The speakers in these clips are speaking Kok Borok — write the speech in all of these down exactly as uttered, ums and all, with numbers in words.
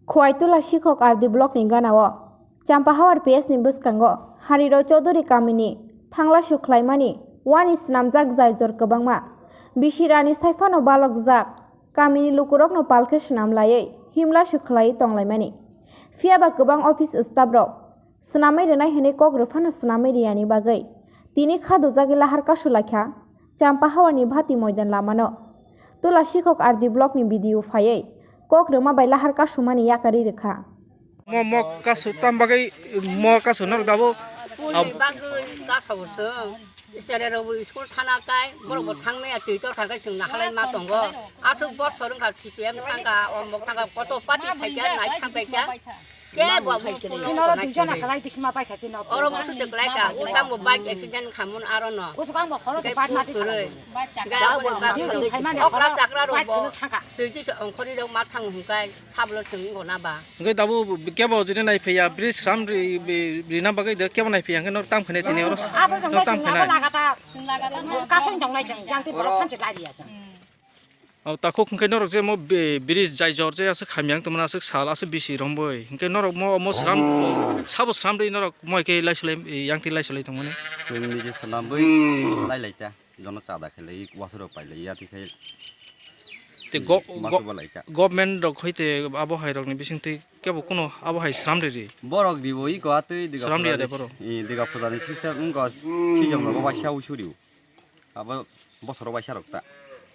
Khwaitula Sikhok R D block ni gana o Champahawar P S ni bwskango Hariroi Chaudhuri kamini thanglasuk khlaimani wani swnamjak jaijor kwbangma. Bisi rani sai phano balokjak kamini lukurokno palkhe swnam laiwi himlasuk khlaiwi tonglaimani. Phiya ba kwbang office staff rok swnamwi rwnai hwnwi kok rw phano swnamwi riyani bagwi tini kha dujagwi lahar kasu laikha Champahawar ni Bhati Moidan lamano. Tula Sikhok R D block ni B D O phaiwi kok rwma bai lahar kasumani yakarwi rwkha. Mo, mo kasu tam bagwi, mo kasu norok dabo. Pulni bagwi kasao chwng. Stere rok bo school thana kai, borok bo thang maya twi tor thang kai chwng nahalai ma tongo. Aswk bosor wngkha C P M thangkha, omok thangkha, koto party phaikha, nai thang paikha. Kebo phaikha. Chini oro duijon akalai bisima paikha chini oro. Oro bo sute kwlai ka, o tamo bike accident khamun aro no. Usuk ang bo khoro se bike mati sala. Ga bo bike. Duijon khaimani okra chakra rok bo. Twi chi ongkhori rok ma thang hung kai. Sablo chwng wngkha na ba. Hwnkhe tabuk kebo jodi naiphaiya, bridge sram ri-, ri-, rina bagwi de kebo naiphaiya, hwnkhe norok tamo khainai tini oro. Abo chwng norok tamo khainai. Lagatar. Kasong tongnai chwng, yang tei borok phansi lai riya chwng. O takhuk hwnkhe norok je mo bi-, bridge jaijor je aswk hamya wng tongmani aswk sal aswk bisi romboi. Hwnkhe norok mo, mo sram, sabo sram ri norok mo hai khe laisulai, yang tei laisulai tongmani. Chwng niji swnamwi lai lai ta. Jono chada khe lai, wasuk rok pai lai, ya, twi khai. Te go-, ma go-, chuba lai kha. Government rok hoite abo hai rok ni bising twi kebo kuno abo hai sram ri ri. Borok ribo iko atwi diga sram ri ade borok. I diga pujani system wngkha sijong rok bai sa usuri. Abo bosoro bai sa rok ta.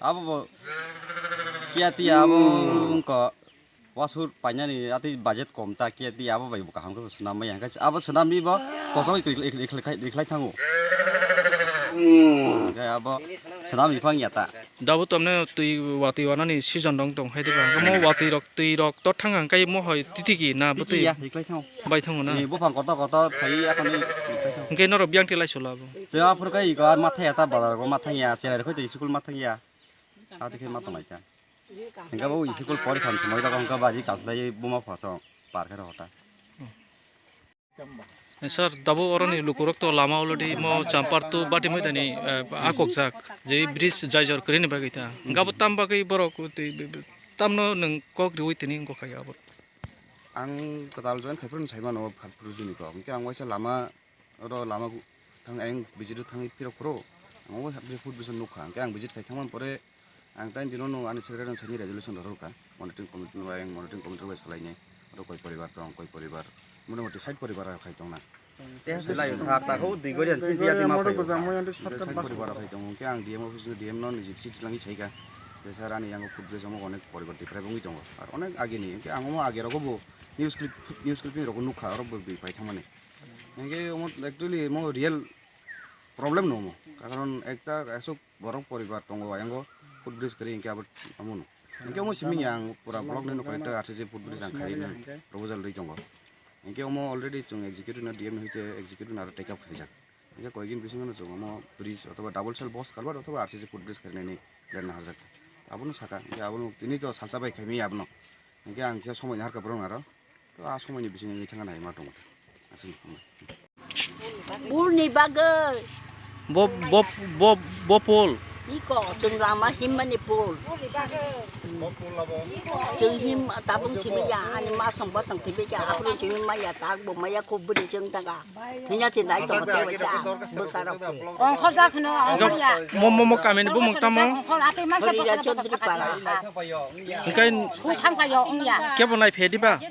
Abo bo kiya tiya abo wngkha. Wasur painani atwi budget kom ta kiya ti abo bai bo kaham khe swnam maya hwnkhe abo swnamwi bo kosong ikli ikli ikli khai ikhlai thango. Hwnkhe abo swnamwi phang ya ta. Dabo tamne twi watwi wanani season dong tong hai diba. Mo watwi rok twi rok to thang hwnkhe mo hoi titiki na bwtwi. Titiki ya ikhlai thango. Bai thango na. Ni buphang kotor kotor phai akhani ikhlai thango. Hwnkhe norok biyang tilai sola bo. Chwng aphuru khe iko ar ma thang ya ta bazar ko ma thang ya cherai khoi twi school ma thang ya. Ati khe ma tonglai ta. Hingke bo school pori khan somoi rok hingke baji kalsai buma phaso par khe rw ta. Sir, dabo oroni lukurok to lama already mo champar to bati moi dani, eh, akokjak je bridge jaijor kwrwini bagwi ta. Hingke abo tam bagwi borok twi, tamno nwng kok riwi tini wngkha khe abo. Ang kwtal join khai phuru sai mano phat phuru jini kok. Hingke ang waisa lama Oro lama gu-, thang ayang visit o thangwi phirok phuru. Ang o food bison nukha. Hwnkhe ang visit khai thangmani pore ang tei dino no ani secretary no sani resolution rw rwkha. Monitoring committee no ayang monitoring committee bai salainai. Oro koi poribar tong, koi poribar. Motamoti sait poribar khai tongna. Sait poribar khai tong. Hwnkhe ang D M office no D M no niji chiti langwi saikha. Je sir ani yango food bison onek poribar tiprai wngwi tongo. Ar onek agini. Hwnkhe ang omo age rogo bo news clip, news clipping rogo nukha. Oro bo pai thangmani. Hingke omo actually omo real problem no omo. Karon ekta aswk borok poribar tongo, ayango food bridge kwrwi hingke abo omo no. Hingke omo simi ang pura block ni nokho ekta R C C food bridge ang khairwi nang proposal rwi tongo. Hingke omo already chwng executive na D M hoite executive na aro take up khaijak. Hingke koyekdin bisingo no chwng omo bridge othoba double cell box culvert othoba R C C food bridge khairwi nani plan naharjak. Abono saka, hingke abono tini to salsa bai khaimaya abono. Hingke ang khe somoi naharkha borok aro. To a somoi ni bisingo wngwi thangna hai ma tongo. Aswk. Pulni bagwi. Bo, bo, bo, bo pul. Iko, chwng lama himmani pul. Chwng him tabung simi ya, ani masong bosong tibi ya, aphuru simi maya, tak bo maya, khub bwrwi chwng taga. Thwina chinda ai tongo tei waisa bwsarok tei. Ongkhorjak hwno, ongkhorya. Mo, mo, mo kamini bumung tamo? Ongkhor atwi mansa bwsarok Chondri para. Hingke sui thang payo wngya. Kebo nai phe diba?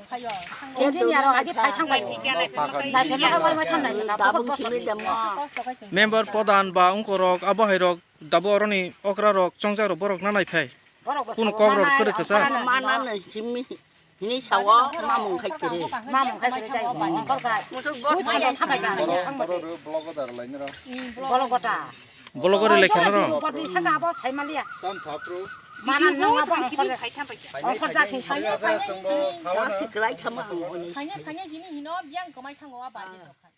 Engineer rok agi phai thang payo. Nai phe ma ma thang nai. Tabung simi demo. Member pradhan ba ungkorok abo hai rok dabo oroni okra rok chongjak rok borok na nai phai. Borok bo kuno sabo kok rok mana kwrwi kwchak. Mana nai simi. Hini sao mamung khai kiri. Mamung khai kiri jai. Ongkor bai. Sui thang thang bai jani thang bai. Blogo dar lainero. Blogo ta. Blogo re lekha noro. Bodi thang abo sai malia. Tam thapru. Mana nang abo ongkor. Ongkor ja khin sai. Phanya, phanya, jimi. Kasi kelai thama ang oni. Phanya, phanya, jimi hino biang komai thango a budget rok.